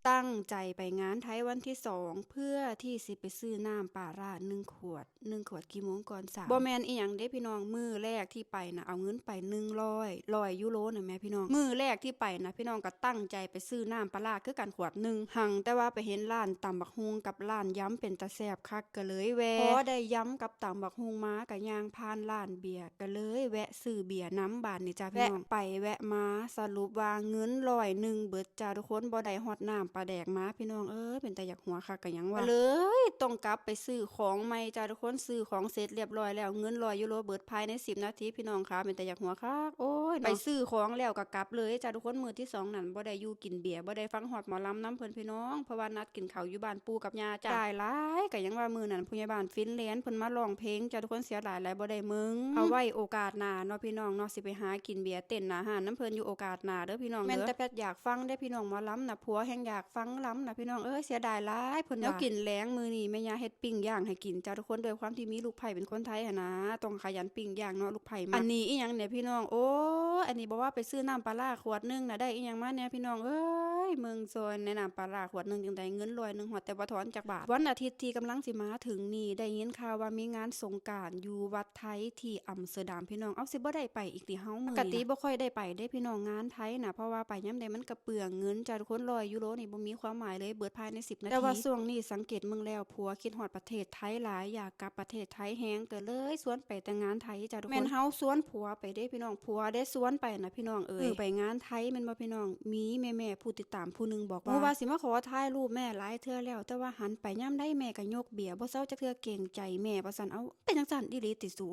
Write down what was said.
ຕັ້ງໃຈໄປງານໄທວັນທີສອງ ເພື່ອທີ່ຊິໄປຊື້ນ້ຳປາຫຼ້າໜຶ່ງຂວດ. ໜຶ່ງຂວດ ກິໂມງກ່ອນສາມ ບໍ່ແມ່ນອີ່ຫຍັງເດ້ພີ່ນ້ອງ, ມື້ແລກທີ່ໄປນະ ເອົາເງິນໄປໜຶ່ງຮ້ອຍ ຮ້ອຍຢູໂຣນະແມ່ພີ່ນ້ອງ. ມື້ແລກທີ່ໄປນະ ພີ່ນ້ອງກໍຕັ້ງໃຈໄປຊື້ນ້ຳປາຫຼ້າຄືກັນຂວດໜຶ່ງ, ຫັງແຕ່ວ່າໄປເຫັນຮ້ານຕຳບັກຫຸ່ງກັບຮ້ານຢຳເປັນຕາແຊບຄັກ ກໍເລີຍແວ່. ພໍໄດ້ຢຳກັບຕຳບັກຫຸ່ງມາ ກໍຍ່າງຜ່ານຮ້ານເບຍ ກໍເລີຍແວະຊື້ເບຍນຳບາດນີ້ຈ້າພີ່ນ້ອງ. ແວະໄປແວະມາ ສະຫຼຸບວ່າເງິນຮ້ອຍໜຶ່ງເບິດ ຈ້າທຸກຄົນ ບໍ່ໄດ້ຮອດນ້ຳປາແດກມາພີ່ນ້ອງເອີຍ. ເປັນຕາຢາກຫົວຄັກກະຫຍັງວະ ເລີຍຕ້ອງກັບໄປຊື້ຂອງໃໝ່ຈ້າທຸກຄົນ. ຊື້ຂອງເສັດລຽບຮ້ອຍແລ້ວ ເງິນຮ້ອຍຢູໂຣເບິດພາຍໃນສິບນາທີພີ່ນ້ອງຂາ. ເປັນຕາຢາກຫົວຄັກ ໂອ້ຍເນາະ. ໄປຊື້ຂອງແລ້ວກະກັບເລີຍຈ້າທຸກຄົນ. ມື້ທີສອງນັ້ນບໍ່ໄດ້ຢູ່ກິນເບຍ ບໍ່ໄດ້ຟັງຮອດໝໍລຳນຳເພິ່ນພີ່ນ້ອງ ເພາະວ່ານັດກິນເຂົ້າຢູ່ບ້ານປູ່ກັບຍ່າຈ້າ. ຫຼາຍກະຫຍັງວ່າມື້ນັ້ນ ຜູ້ໃຫຍ່ບ້ານຟິນແລນເພິ່ນມາຮ້ອງເພງຈ້າທຸກຄົນ. ເສຍດາຍຫຼາຍບໍ່ໄດ້ເບິ່ງ. ເອົາໄວ້ໂອກາດໜ້າເນາະພີ່ນ້ອງເນາະ ຊິໄປຫາກິນເບຍເຕັ້ນໜ້າຮ້ານນຳເພິ່ນຢູ່ໂອກາດໜ້າເດີພີ່ນ້ອງເດີ. ແມ່ນແຕ່ແພັດຢາກຟັງເດ້ພີ່ນ້ອງ ໝໍລຳນະ ຜົວແຮ່ງຢາກຟັງລຳນະພີ່ນ້ອງເອີຍ. ເສຍດາຍຫຼາຍເພິ່ນວ່າ. ແນວກິນແລງມື້ນີ້ແມ່ຍ່າເຮັດປີ້ງຍ່າງໃຫ້ກິນຈ້າທຸກຄົນ. ດ້ວຍຄວາມທີ່ມີລູກໃພ້ເປັນຄົນໄທຫັ້ນນະ ຕ້ອງຂະຫຍັນປີ້ງຍ່າງເນາະ ລູກໄພ້ມັກ. ອັນນີ້ອີ່ຫຍັງແດ່ພີ່ນ້ອງ? ໂອ້ຍ ອັນນີ້ບອກວ່າໄປຊື້ນ້ຳປາຫຼ້າຂວດໜຶ່ງນະ ໄດ້ອີ່ຫຍັງມາແດ່ພີ່ນ້ອງເອີຍ? ເບິ່ງຊອຍແດ່ ນ້ຳປາຫຼ້າຂວດໜຶ່ງຈັ່ງໃດ ເງິນຮ້ອຍໜຶ່ງຮອດແຕ່ບໍ່ຖອນຈັກບາດ. ວັນອາທິດທີ່ກຳລັງຊິມາເຖິງນີ້ ໄດ້ຍິນຂ່າວວ່າມີງານສົງການຢູ່ວັດໄທທີ່ອຳສະເຕີດາມພີ່ນ້ອງ. ເອົາ ຊິບໍ່ໄດ້ໄປອີກຕິເຮົາມື້ນີ້ນະ? ປົກກະຕິບໍ່ຄ່ອຍໄດ້ໄປເດ້ພີ່ນ້ອງ ງານໄທນະ ເພາະວ່າໄປຍາມໃດມັນກະເປືອງເງິນຈ້າທຸກຄົນ. ຮ້ອຍຢູໂຣນີ້ບໍ່ມີຄວາມໝາຍເລີຍ ເບິດພາຍໃນສິບນາທີ. ແຕ່ວ່າຊ່ວງນີ້ສັງເກດເບິ່ງແລ້ວ ຜົວຄິດຮອດປະເທດໄທຫຼາຍ ຢາກກັບປະເທດໄທແຮງ ກໍເລີຍຊວນໄປແຕ່ງານໄທຈ້າທຸກຄົນ. ແມ່ນເຮົາຊວນຜົວໄປເດ້ພີ່ນ້ອງ ຜົວເດ້ຊວນໄປນະພີ່ນ້ອງເອີຍ. ເອີ ໄປງານໄທແມ່ນບໍ່ພີ່ນ້ອງ? ມີແມ່ໆຜູ້ຕິດຕາມຜູ້ໜຶ່ງບອກວ່າ ຮູ້ວ່າຊິມາຂໍຖ່າຍຮູບແມ່ຫຼາຍເທື່ອແລ້ວ ແຕ່ວ່າຫັນໄປຍາມໃດແມ່ກໍຍົກເບຍ ບໍ່ເຊົາຈັກເທື່ອ ເກງໃຈແມ່ວ່າຊັ້ນ. ເອົ້າ ເປັນຈັ່ງຊັ້ນອີ່ຫຼີຕິສູ?